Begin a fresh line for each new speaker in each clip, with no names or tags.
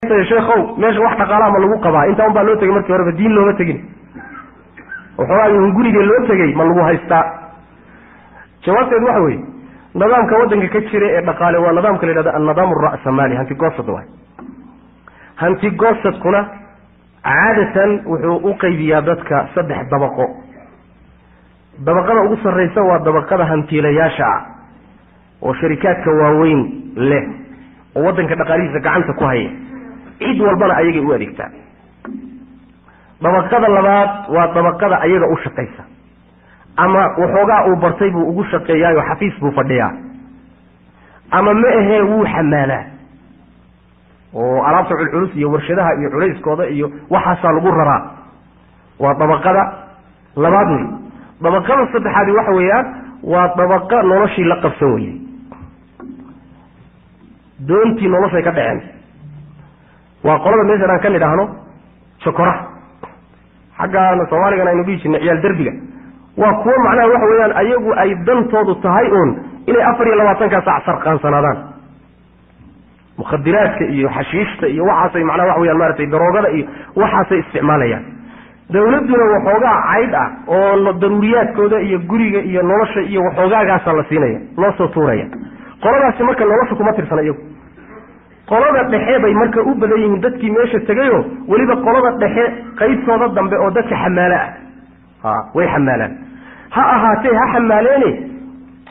Sheekhow, meesha wax dhaqaalaha ma lagu qabaa? Intaa un baa loo tegay markii horeba, diin looma tegin. Waxoogaa hunguriga loo tegey ma lagu haystaa? Jawaabteedu waxa weeye, nidaamka waddanka ka jira ee dhaqaale waa nidaamka la yidhahdo annidaamu ara'samaali, hantigoosad waay. Hantigoosadkuna caadatan wuxuu u qaybiyaa dadka saddex dabaqo. Dabaqada ugu sarraysa waa dabaqada hantiilayaasha ah oo sharikaadka waaweyn leh oo waddanka dhaqaalihiisa gacanta ku haya, cid walbana ayagay u adeegtaa. Dabaqada labaad waa dabaqada ayaga u shaqaysa, ama waxoogaa uu bartay buu ugu shaqeeyaayo, xafiis buu fadhiyaa, ama ma ahee wuu xamaalaa oo alaabta culculus iyo warshadaha iyo culayskooda iyo waxaasaa lagu raraa. Waa dabaqada labaad wey. Dabaqada saddexaadi waxa weeyaan waa dabaqa noloshii la qabsan weyday, doontii noloshay ka dhaceen. Waa qolada meeshan aan ka nidhaahno jokoraha, xaggaana Soomaaligana aynu dhihi jirnay ciyaal derbiga. Waa kuwo macnaha waxa weeyaan ayagu ay dantoodu tahay uun inay 24-kaa saac sarqaansanaadaan, mukhadiraadka iyo xashiishta iyo waxaasay macnaha waxa weyaan maratay daroogada iyo waxaasay isticmaalayaan. Dawladduna waxoogaa caydh ah oo daruuriyaadkooda iyo guriga iyo nolosha iyo waxoogaagaasaa la siinaya, loo soo tuuraya. Qoladaasi marka nolosha kuma tirsana iyagu. Qolada dhexe bay marka u badan yihiin dadkii meesha tegayo, weliba qolada dhexe qaybtooda dambe oo dadka xamaalo ah. Ha way xamaalaan, ha ahaatee ha xamaaleene,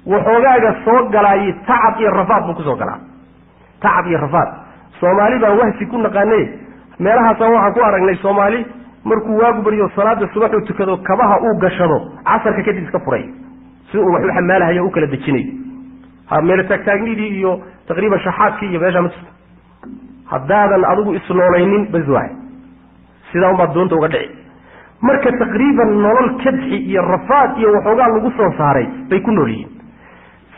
waxoogaaga soo galaaye tacab iyo rafaad buu kusoo galaa, tacab iyo rafaad. Soomaali baan wahsi ku naqaanay, meelahaasaan waxaan ku aragnay Soomaali markuu waagu baryo, salaada subax uu tukado, kabaha uu gashado, casarka kadib iska furay si uu wax u xamaalahayo u kala dejinayo. Ha meelo taagtaagnidii iyo taqriiban shaxaadkii iyo meeshaa ma jirto. Haddaadan adigu isnoolaynin bas waay, sidaa unbaad doonta uga dhici. Marka taqriiban nolol kadxi iyo rafaad iyo waxoogaa lagu soo saaray bay ku nool yihiin.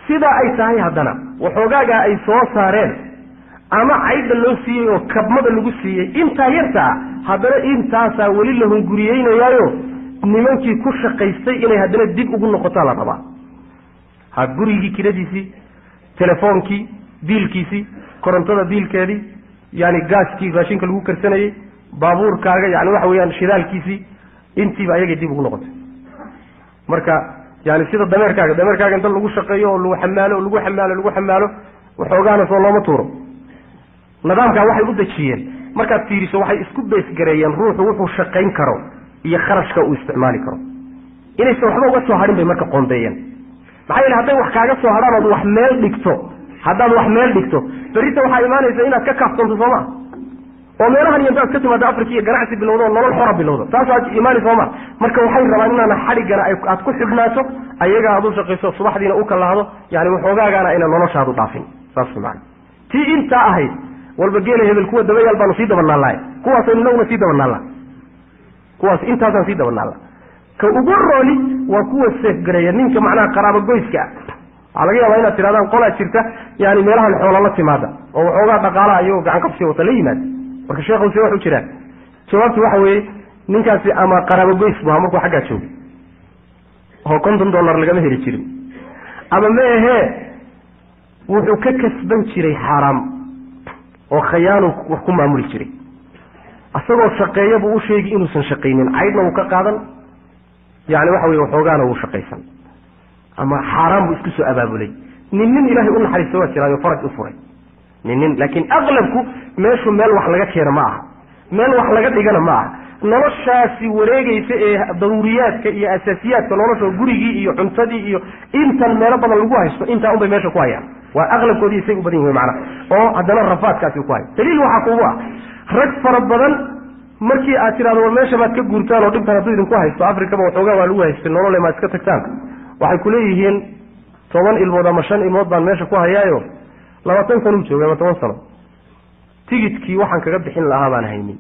Sidaa ay tahay haddana waxoogaagaa ay soo saareen ama caydha loo siiyey oo kabmada lagu siiyey intaa yartaa, haddana intaasaa weli la hunguriyeynayaayo nimankii ku shaqaystay inay haddana dib ugu noqotaa la rabaa. Ha gurigii kiradiisii, telefoonkii biilkiisii, korontada biilkeedii, yani gaaskii raashinka lagu karsanayey, baabuurkaaga yani waxa weeyaan shidaalkiisii, intiiba ayagay dib ugu noqotay. Marka yani sida dameerkaaga inta lagu shaqeeyo oo lagu xamaalo, lagu xamaalo, lagu xamaalo, waxoogaana soo looma tuuro. Nidaamkaa waxay u dejiyeen markaad fiiriso, waxay isku beesgareeyeen ruuxu wuxuu shaqayn karo iyo kharashka uu isticmaali karo, inaysan waxba uga soo hadhin bay marka qoondeeyeen. Maxaa yeele hadday wax kaaga soo hadhaan ood wax meel dhigto, haddaad wax meel dhigto, berrita waxaa imaanaysa inaad ka kaaftoonto, sooma? Oo meelahan iyo intaad ka timaado Africa iyo ganacsi bilowdo oo nolol xora bilowdo, taasaad imaanaysa, sooma? Marka waxay rabaan inaana xadhiggana aad ku xidhnaato ayaga, aad u shaqayso, subaxdiina u kalaahdo, yani waxoogaagaana ayna noloshaadu dhaafin. Saas maana tii intaa ahayd walba geela hebel kuwa dabayaal baanu sii dabanaalahay, kuwaasaynu inaguna sii dabanaalla, kuwaas intaasaan sii dabanaalla. Ka ugu rooni waa kuwa seefgareeya ninka macnaha qaraabo goyska ah. Waxaa laga yaabaa inaad tidhahdaan qolaa jirta yani meelahan xoola la timaada oo waxoogaa dhaqaalaha iyagoo gacan qabsiga wata la yimaada. Marka sheekhow see wax u jiraan? Jawaabtu waxa weeye, ninkaasi ama qaraabo goys bu ahaa markuu xaggaa joogay oo $50 lagama heli jirin, ama ma ahee wuxuu ka kasban jiray xaaraam oo khayaanu wax ku maamuli jiray. Isagoo shaqeeya buu u sheegi inuusan shaqaynin, caydhna wuu ka qaadan, yani waxa weye waxoogaana wuu shaqaysan, ama xaaraan buu isku soo abaabulay. Nin Ilaahay u naxariista waa jiraayo faraj u furay nin, laakiin aqlabku meeshu meel wax laga keeno ma aha, meel wax laga dhigana ma aha. Noloshaasi wareegaysa ee daruuriyaadka iyo asaasiyaadka nolosha, gurigii iyo cuntadii iyo intan meelo badan lagu haysto, intaa unbay meesha ku hayaan. Waa aqlabkoodii isay u badan yihin macana, oo haddana rafaadkaasi ku hayo. Daliil waxaa kugu ah rag fara badan markii aad tidhahdo war meesha maad ka guurtaan oo dhibkan hadduu idinku haysto, Afrikaba waxoogaa waa lagu haystay nolole, maad iska tagtaan, waxay kuleeyihiin 10 ilmood ama 5 ilmood baan meesha ku hayaayo, 20 sano u joogay ama 10 sano, tigidkii waxaan kaga bixin lahaa baan haynin.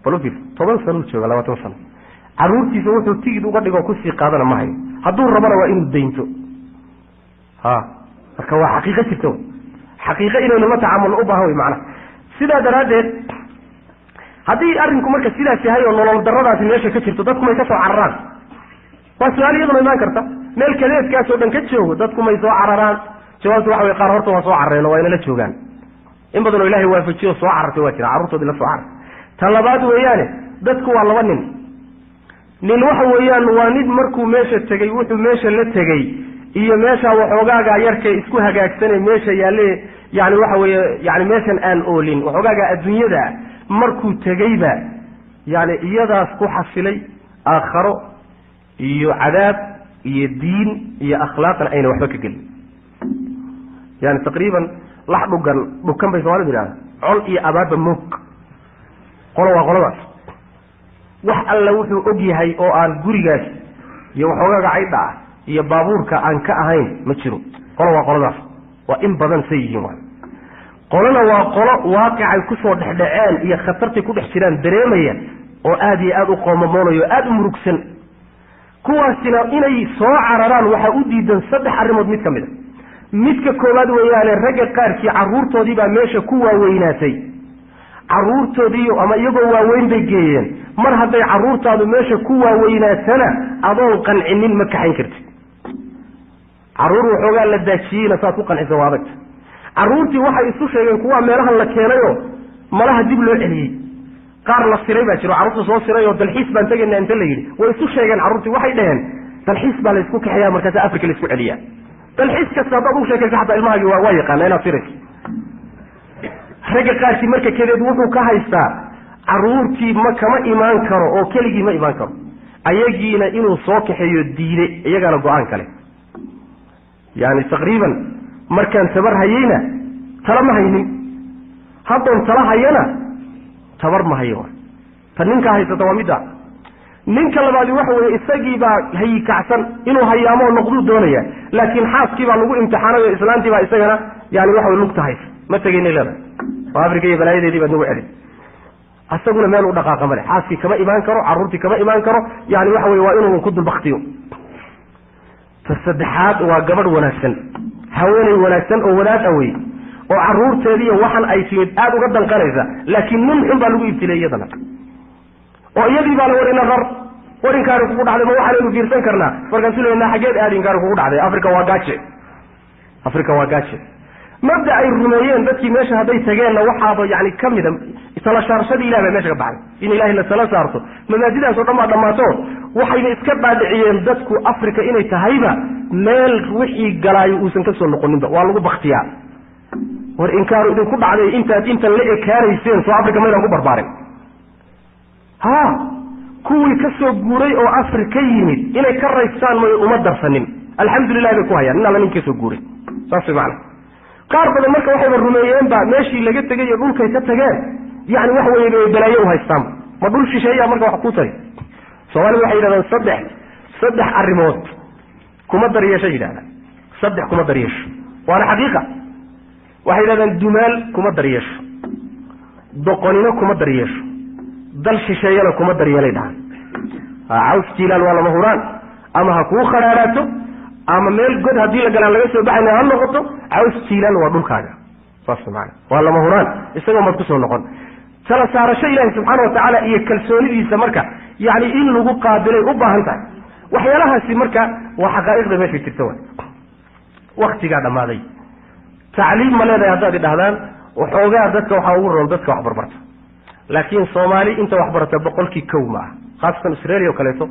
Bal 10 sano u jooga, 20 sano, caruurtiisa wuxuu tigid uga dhigo kusii qaadana ma hayo, hadduu rabana waa inuu daynto. Ha marka waa xaqiiqo jirta, xaqiiqo inaynu la tacaamulno u baahan wey macnaha. Sidaa daraaddeed haddii arrinku marka sidaas yahay oo nolol daradaasi meesha ka jirto, dadku may ka soo cararaan? Waa su-aal iyaduna imaan karta. Meel kadeedkaasoo dhan ka joogo dadku may soo cararaan? Jawaabtu waxa wey, qaar horta waa soo carareen oo waa inala joogaan. In badan oo Ilaahay waafajiyo soo carartay waa jira, carruurtoodii la soo carartay. Ta labaad weeyaane, dadku waa laba nin. Nin waxa weeyaan waa nin markuu meesha tegey wuxuu meesha la tegey iyo meesha waxoogaaga yarkay isku hagaagsanay meesha yaalle, yani waxa weeye yani meeshan aan oolin waxoogaaga adduunyada markuu tegeyba yani iyadaas ku xasilay aakharo iyo cadaab iyo diin iyo akhlaaqna ayna waxba ka gelin. Yani taqriiban lax dhugan dhukan bay Soomaalidu yidhahdaa, col iyo abaarba moog. Qolo waa qoladaas, wax alla wuxuu og yahay oo aan gurigaas iyo waxoogaaga caydha ah iyo baabuurka aan ka ahayn ma jiro. Qolo waa qoladaas, waa in badan say yihiin. Waay qolona waa qolo waaqicay kusoo dhexdhaceen iyo khatartay ku dhex jiraan dareemaya oo aada iyo aada u qoomamoonayo o aada u murugsan. Kuwaasina inay soo cararaan waxaa u diidan saddex arrimood mid ka mid a. Midka koowaad weeyaane, ragga qaarkii carruurtoodii baa meesha ku waaweynaatay, carruurtoodii ama iyagoo waaweyn bay geeyeen. Mar hadday carruurtaadu meesha ku waaweynaatana adoon qancinin ma kaxayn kartid. Carruur waxoogaa la daajiyeyna saad ku qancisa waa adagta. Carruurtii waxay isu sheegeen kuwaa meelahan la keenayoo malaha dib loo celiyey, qaar la siray baa jiro, carruurta soo siray oo dalxiis baan tegaynaa inta la yidhi way isu sheegeen. Carruurtii waxay dhaheen dalxiis baa laysku kaxeeyaa, markaasa Afrika laysku celiyaa. Dalxiis kasta haddaad ugu sheekaysa xataa ilmahaagii waa yaqaana inaad sirayso. Ragga qaarkii marka kedeed wuxuu ka haystaa carruurtii ma kama imaan karo oo keligii ma imaan karo, ayagiina inuu soo kaxeeyo diide, iyagana go-aan kale. Yani taqriiban markaan tabar hayeyna tala ma haynin, haddoon tala hayana tabar ma hayo. Ta ninkaa haysata waa midda. Ninka labaadi waxa weeye isagii baa hayikacsan inuu hayaamoo noqduu doonaya, laakiin xaaskii baa lagu imtixaanay oo islaantii baa isagana yani waxa wey lugta haysa, ma tegaynay leedahay oo Afrika iyo balaayadeedii baad nagu celin. Asaguna meel u dhaqaaqa male, xaaskii kama imaan karo, carruurtii kama imaan karo, yani waxa weye waa inuu ku dulbaktiyo. Ta saddexaad waa gabadh wanaagsan, haweeney wanaagsan oo wadaad awey oo carruurteediiyo waxan ay timid aada uga danqanaysa, laakiin nin xun baa lagu ibtilay iyadana, oo iyadii baa la war ina rar war inkaari kugu dhacday, ma waxaanaynu fiirsan karnaa? Markaasuu leynaa xaggeed aad inkaari kugu dhacday, Afrika waa gaaje, Afrika waa gaaje. Mabda ay rumeeyeen dadkii meesha hadday tageenna waxaaba yani ka mida tala saarashadii ilah baa meesha ka baxday, in ilaahay la tala saarto mabaadidaas oo dhan baa dhammaato. Waxayba iska dhaadhiciyeen dadku Afrika inay tahayba meel wixii galaayo uusan ka soo noqoninba, waa lagu baktiyaa. War inkaaru idinku dhacday intaad intan la ekaanayseen, soo Afrika maydaan ku barbaarin. Ha kuwii ka soo guuray oo Afrika yimid inay ka raystaan may uma darsanin, alxamdulilah bay ku hayaan nin alla ninka kasoo guuray, saas way macana. Qaar badan marka waxayba rumeeyeenba meeshii laga tegay iyo dhulkay ka tageen, yani waxa weye bay balaayo u haystaanba, ma dhul shisheeyaa marka wax kuu tari. Soomaalidu waxay yidhahdaan saddex arrimood kuma daryeesho yidhahdaan, saddex kuma daryeesho, waana xaqiiqa. Waxay yidhahdaan dumaal kuma daryeesho, doqonino kuma daryeesho, dal shisheeyana kuma daryeelay dhahaan. Caws jiilaal waa lama huraan, ama ha kuu khadhaadhaato ama meel god haddii la galaan laga soo baxayna ha noqoto, caws jiilaal waa dhulkaaga, saas maana waa lama huraan, isagoo maad kusoo noqon. Tala saarasho ilaahi subxaana watacaala iyo kalsoonidiisa marka yani in lagu qaabilay u baahan tahay. Waxyaalahaasi marka waa xaqaa'iqda meesha jirta. Waay waktigaa dhammaaday. Tacliim ma leedahay haddaad idhahdaan, waxoogaa dadka waxaa ugu roon dadka waxbarbarta, laakiin Soomaali inta waxbarata 1% ma ah, khaasatan Australia o kaleeto.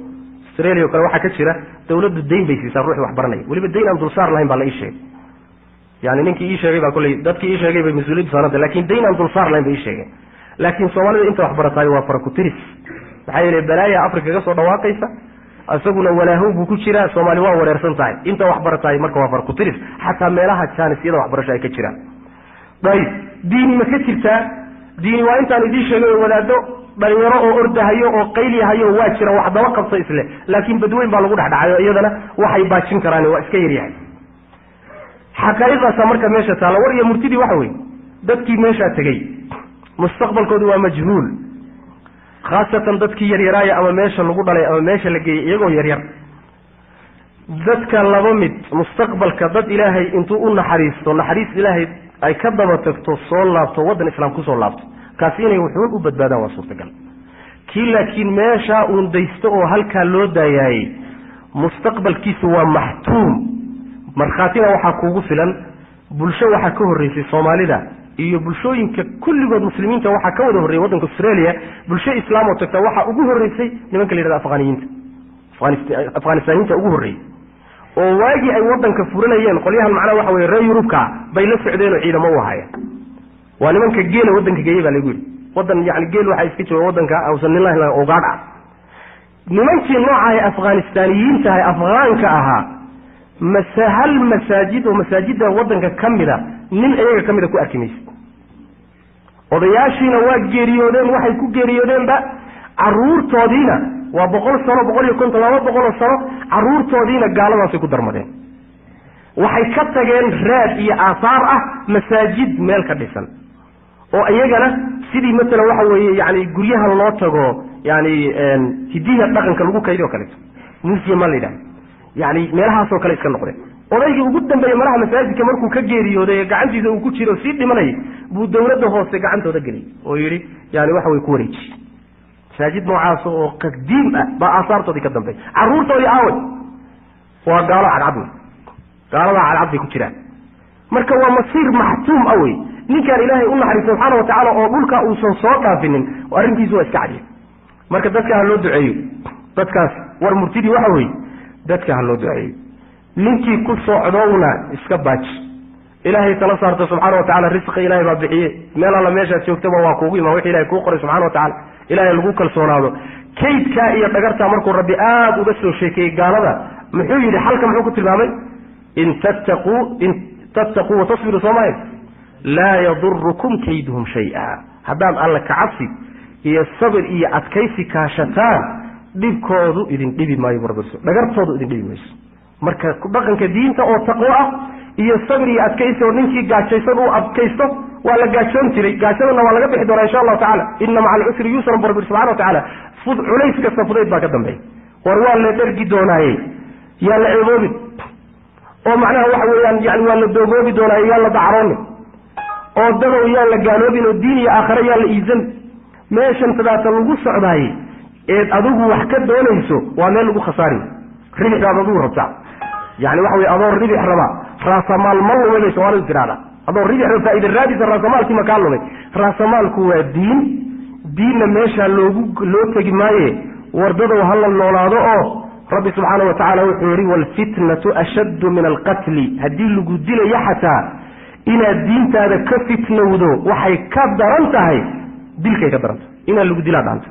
Australia o kale waxaa ka jira dawladdu dayn bay siisaa ruuxi waxbaranaya, weliba dayn aan dulsaar lahayn baa la ii sheegay. Yani ninkii ii sheegay baa kolley dadkii ii sheegay bay mas-uuliyaddu saaranta, lakin dayn aan dulsaar lahayn bay ii sheegeen. Laakiin Soomaalida inta waxbarataay waa faraku-tiris, maxaa yeelay balaaya Afrika ka soo dhawaaqaysa, isaguna walaahow buu ku jiraa. Soomaali waa wareersan tahay, inta waxbarataay marka waa faraku-tiris, xataa meelaha jaanisyada waxbarasho ay ka jiraan. Ayib, diini ma ka jirtaa? Diini waa intaan idiin sheegay oo wadaado dhalinyaro oo ordahayo oo qaylihayo waa jira, wax daba qabta isle, laakiin badweyn baa lagu dhexdhacayo, iyadana waxay baajin karaan waa iska yaryahay. Xaqaa'iqdaasaa marka meesha taalla. War iyo murtidii waxa weye, dadkii meeshaa tegey mustaqbalkoodu waa majhuul, khaasatan dadkii yaryaraaya ama meesha lagu dhalay ama meesha la geeyey iyagoo yaryar. Dadka laba mid mustaqbalka, dad ilaahay intuu u naxariisto, naxariis ilaahay ay ka daba tagto, soo laabto waddan islaam kusoo laabto, kaasi inay wuxuun u badbaadaan waa suurtagal. Kii laakiin meeshaa uun daysto oo halkaa loo daayaayey mustaqbalkiisu waa maxtuum. Markhaatina waxaa kuugu filan bulsho waxaa ka horreysay Soomaalida iyo bulshooyinka kulligood muslimiinta waxaa ka wada horreeyay waddanka Australia bulsho islaam oo tagta waxaa ugu horreysay nimanka la yidhahdo Afghaniyiinta, Afghanistaaniyiinta ugu horreeyey oo waagii ay waddanka furanayeen qolyahan macnaha waxa weeye reer Yurubka bay la socdeen oo ciidamo u ahaayeen. Waa nimanka geela waddanka geeyey baa lagu yidhi, waddan yani geel waxaa iska jooga waddanka ausan nin lahayn ogaadh ah. Nimankii nooca ay Afghanistaaniyiintahay Afghaanka ahaa mase hal masaajid oo masaajidda waddanka ka mida nin iyaga ka mida ku arki maysid. Odayaashiina waa geeriyoodeen, waxay ku geeriyoodeenba carruurtoodiina waa 100 sano, 150, 200 sano, carruurtoodiina gaaladaasay ku darmadeen. Waxay ka tageen raad iyo aahaar ah masaajid meel ka dhisan oo iyagana sidii matalan waxa weeye yani guryaha loo tago yani hidiha dhaqanka lagu kaydiyo kaleeto museum ma la yidhahdo, yani meelahaasoo kale iska noqdeen. Odaygii ugu dambeeyey malaha masaajidka markuu ka geeriyooday ee gacantiisa uu ku jiro sii dhimanayay buu dowladda hoose gacantooda geliyey oo yidhi yani waxa way ku wareejiyey. Masaajid noocaas oo qadiim ah baa aasaartoodii ka dambeeyay. Carruurtoodii aaway waa gaalo cadcad wey, gaaladaa cadcad bay ku jiraan. Marka waa masiir maxtuum ah wey. Ninkaan ilaahay u naxariista subxaana wa tacaala oo dhulka uusan soo dhaafinin arrintiisu waa iska cadiya. Marka dadka ha loo duceeyo, dadkaas war murtidii waxa weeye dadka ha loo duceeyo. Ninkii ku socdowna iska baaji, ilaahay tala saarta subxaana wa tacala, risqi ilaahay baa bixiye, meel alla meeshaad joogtaba waa kuugu imaan wixii ilahay kuu qoray subxana wa tacala, ilaahay lagu kalsoonaado. Kaydkaa iyo dhagartaa markuu rabbi aada uga soo sheekeeyey gaalada muxuu yidhi, xalka muxuu ku tilmaamay? In tattaquu watasbiruu soo maayo laa yadurukum kayduhum shay-a. Haddaad alla kacabsi iyo sabir iyo adkaysi kaashataan dhibkoodu idin dhibi maayo, bu rabbi, dhagartoodu idin dhibi mayso. Marka dhaqanka diinta oo taqwo ah iyo sabir iyo adkaysi oo ninkii gaajaysan uu adkaysto, waa la gaajoon jiray, gaajadana waa laga bixi doonaa insha allahu tacala. Inna maca alcusri yusran bu rabbi subxana wa tacaala. Culays kasta fudayd baa ka dambeeya. War waa la dhergi doonaaye yaa la ceeboobin, oo macnaha waxa weeyaan yani waa la doogoobi doonaaye yaan la dacroonin, oo dadow yaan la gaaloobin, oo diin iyo aakhare yaan la iisan. Meeshan tadaata lagu socdaaye eed adigu wax ka doonayso waa meel lagu khasaariyo. Ribix baad adigu rabtaa, yani waxa weye adoo ribix raba raasamaal ma lumay bay soomaalidu tidhahdaa. Adoo ribix raba faaida raadisa raasamaalkii ma kaa lumay. Raasamaalku waa diin, diinna meeshaa loo tegi maaye. Wardadow hala noolaado oo rabbi subxaana wa tacaala wuxuu yihi waalfitnatu ashaddu min alqatli. Haddii lagu dilayo xataa inaad diintaada ka fitnowdo waxay ka daran tahay dilkay ka daran tahay. Inaad lagu dilaa dhaanto,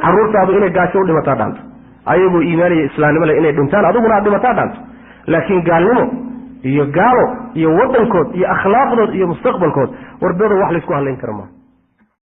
carruurtaadu inay gaajo u dhimataa dhaanto, ayagoo iimaaniya islaamnimo leh inay dhintaan adiguna aad dhimataa dhaanto. Laakiin gaalnimo iyo gaalo iyo waddankood iyo akhlaaqdood iyo mustaqbalkood wardada wax laysku hadlayn kara maaha.